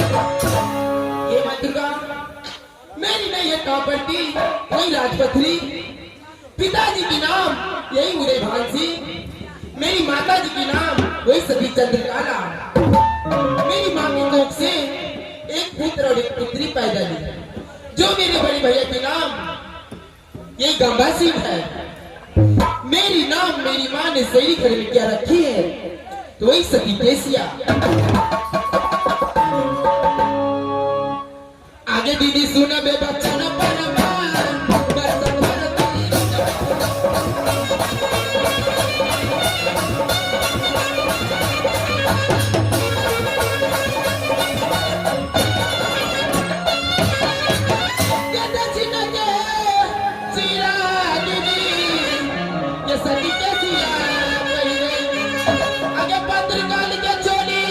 ये माँ दुर्गा, मेरी नहीं है प्रॉपर्टी, नहीं राजपथरी। पिताजी की नाम यही उदय भान सिंह, मेरी माता जी की नाम वही सती चंद्रकाला। मेरी माँ की कोख से एक पुत्र और एक पुत्री पैदा ली, जो मेरे बड़े भैया के नाम यही गंगा सिंह है। मेरी नाम मेरी माँ ने सही घर में क्या रखी है, तो वही सती केसिया। आगे दीदी सुन बे बच्चन परमान, बरसत भरती। के दक्षिण के चिरा दीदी, ये सती केसिया कही। आगे पत्रकाल के चोली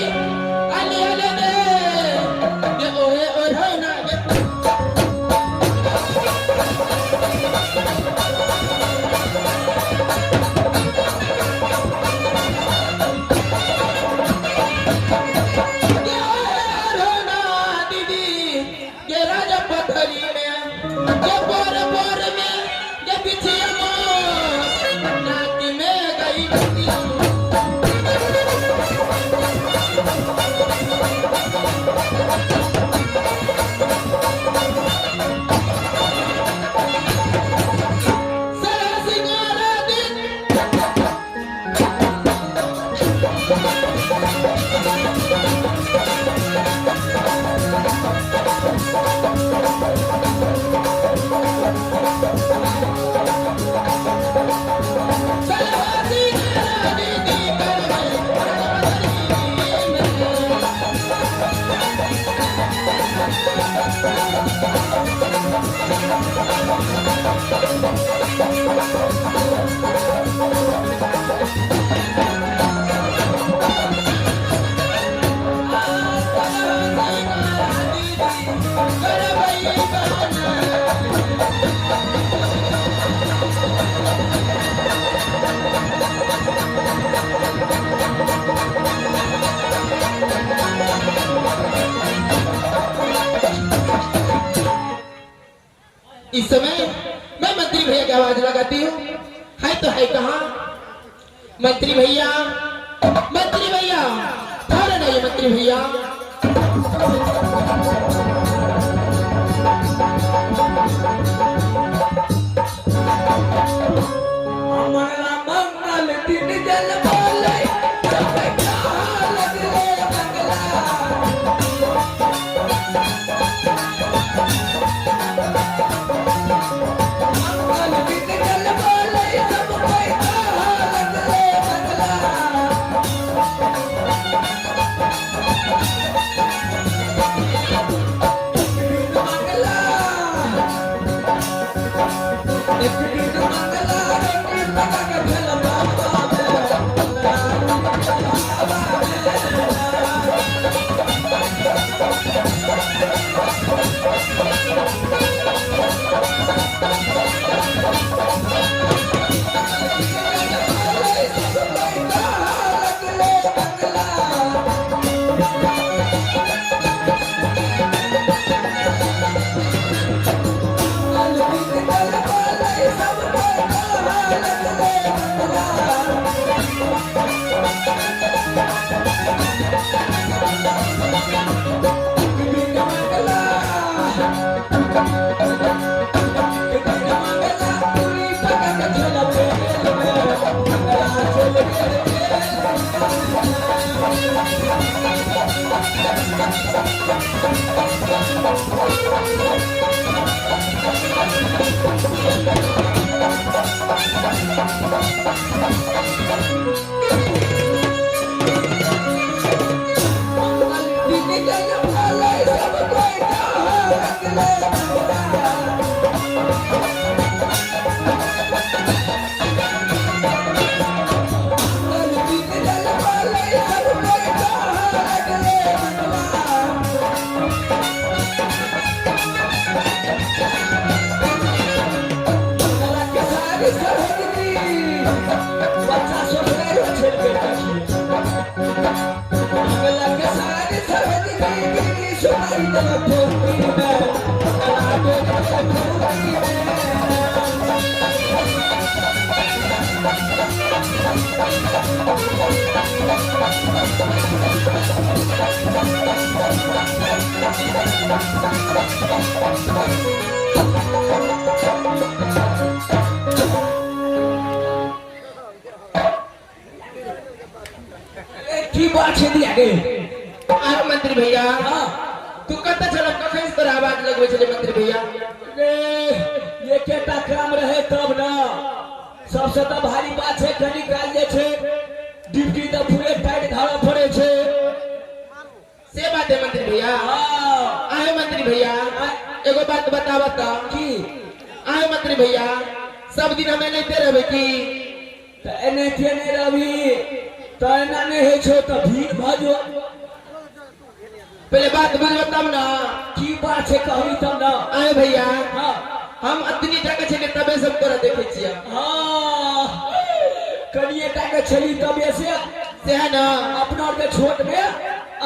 अली अली दे, ये ओहे और ना। ये ओहे और ना दीदी, ये राजा पथरी में, ये बोर बोर में, ये बिछिया मोर नाक में गई। सरा सिंगारा दिन। सरा सिंगारा दीदी करवई राजा पथरी में। करवई बना। इस समय मैं मंत्री भैया की आवाज लगाती हूँ। है तो है कहाँ मंत्री भैया? मंत्री भैया, थोड़ा नहीं मंत्री भैया। हमारा मंगल दिन जल बोले, सब कहाँ लगले मंगला। मंगल दिन जल बोले, सब कोई कहाँ लगले मंगला। बच्चा सोचले रहो छेड़ के रखिए मंगला के सारी सरहद की गिरी सुनाई दे ठोकी में मंगला के ठोकी में। की बात छै दिया गे? आर मंत्री भैया, हाँ। तू कतऽ छल? कखन से तोरा आवाज लगबै छलै मंत्री भैया। रे एकेटा काम रहे तब न, सबसे तऽ भारी बात छै कनी काल जे छै ड्यूटी तऽ पूरे टाइट धरऽ पड़े छै। से बात है मंत्री भैया? हाँ। आहे मंत्री भैया, एगो बात बताब तऽ। की? आहे मंत्री भैया, सब दिन हमे एनाहिते रहबै की? तऽ एनाहिते नहि रहबी तऽ एना नहि होइ छौ तऽ भीड़ भऽ जो। पहिले बात बुझब तब न। की बात छै कहबी तब न। आहे भैया, हाँ। हम अतनी टाका छलियै तबे सब तोरा देखै छियै। हाँ, कनिए टा के छली तबे से। सएह न। अपना आरके छोट में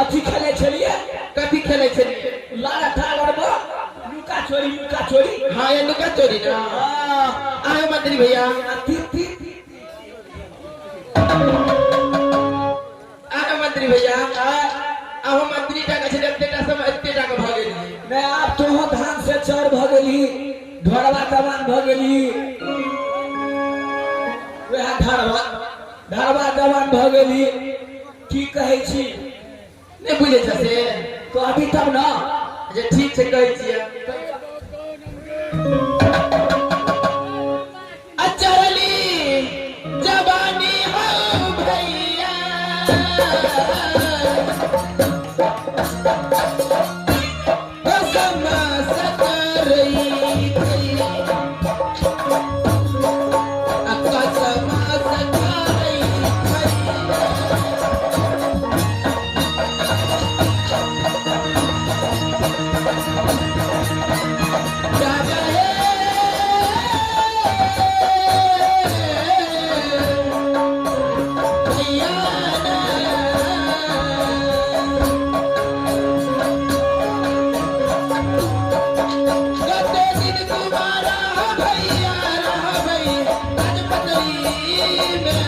अथी खेलै छलियै। कथी खेलै छलियै? लाला ठागर में लुका चोरी, लुका चोरी। हाँ, ये लुका चोरी ना। हाँ। आहे मंत्री भैया, आ ती ती आहे मंत्री भैया, आहो मंत्री टाका छलियै, एते टा सब एते टाका भऽ गेलियै। नहि, आब तोहूँ धान से चौर भऽ गेलही, ढोरबा जवान भऽ गेलही, वएह ढारबा ढारबा जवान भऽ गेलही। की कहै छी? नहि बुझै छ से? कहबी तब न। अच्छा ठीक छै, कहै छियै। अचरली जवानी हो भैया, कसम सकरई, कसम सकरई भैया। राजा हे भैया, कते दिन तुम्हारा भैया रहबै राजपत्री में,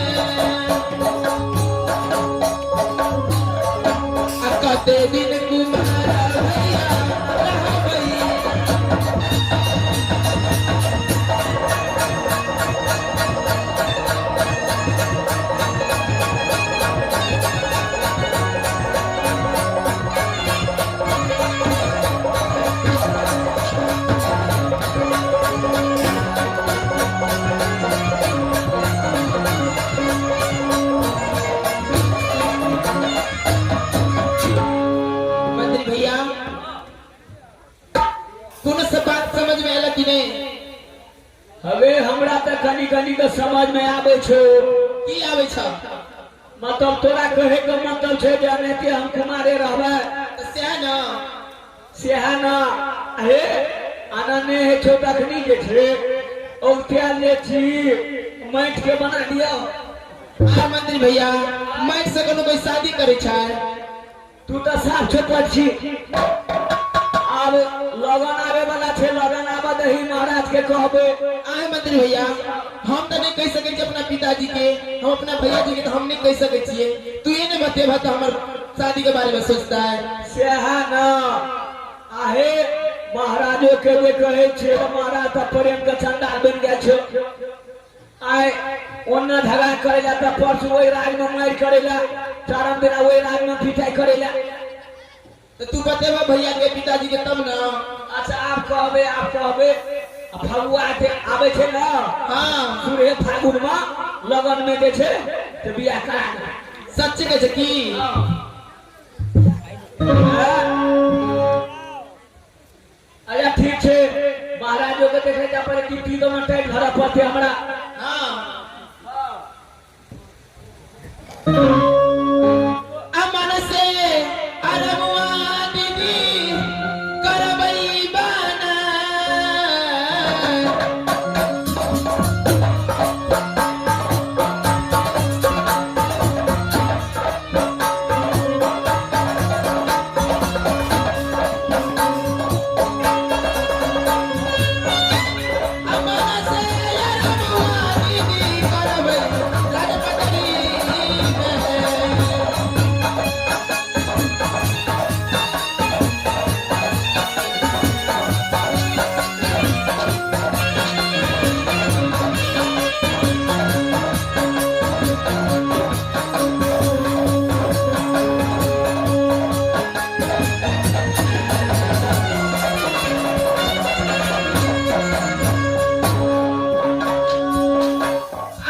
आ कते दिन कुमारा भैया रहबै। मंत्री भैया, कोनो सब बात समझ में आयल कि नहीं? हवे, हमरा तऽ कनी कनी के समझ में आबै छौ। की आबै छ? मतलब तोरा कहे के मतलब छै जे एनाहिते हम कुमारे रहबै। तऽ सएह न। सेहा न हे, आना नहि होइ छौ तखनी जे छै औतिया ले छी, माटि के बना दियौ। आ मंत्री भैया, माटि से कोनो कोई शादी करै छै? तू तऽ साफ छोपट छी। आब लगन आबे वाला छै, लगन आबऽ दही, महाराज के कहबै। आहे मंत्री भैया, हम तऽ नहि कहि सकै छियै अपना पिताजी के, हम अपना भैया जी के तऽ हम नहि कहि सकै छियै। तू ये नहि बतेबह तऽ हमर शादी के बारे में सोचता है। सेहा न आहे, महाराजो के जे कहै छियै तऽ महाराज तऽ प्रेम के चंडाल बनि गेल छै। आइ ओन्ना झगड़ा करेला तऽ परसू ओहि राग में मारि करेला, चारम दिना ओहि राग में पिटाई करेला। तो तू बतेबा भैया के पिताजी के तब ना। अच्छा आप कहबे, आप कहबे। आ फगुआ के आबै छै ना? हाँ। सूर्य फागुन में लगन में जे छै तऽ बियाह करा देबै। सच के छै की? हाँ। अच्छा ठीक छै, महाराजो के देखे जा पड़े ड्यूटी तो में टाइट धरऽ पड़तै हमरा। हाँ। अमन से अरबुआ दीदी करबई बना। अमन से अरबुआ दीदी करबई राजपत्री में।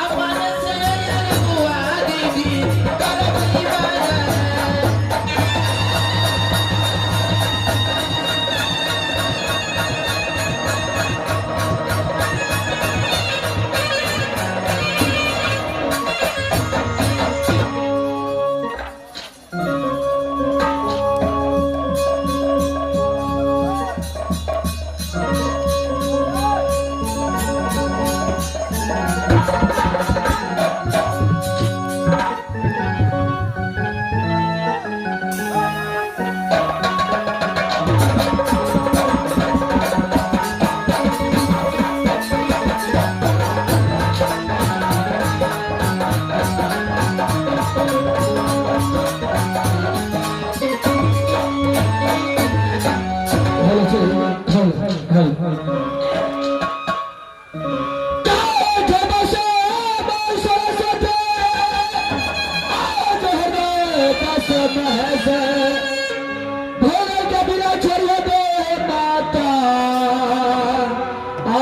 अमन से अरबुआ दीदी करबई बना।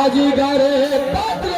आज गरे पात्र।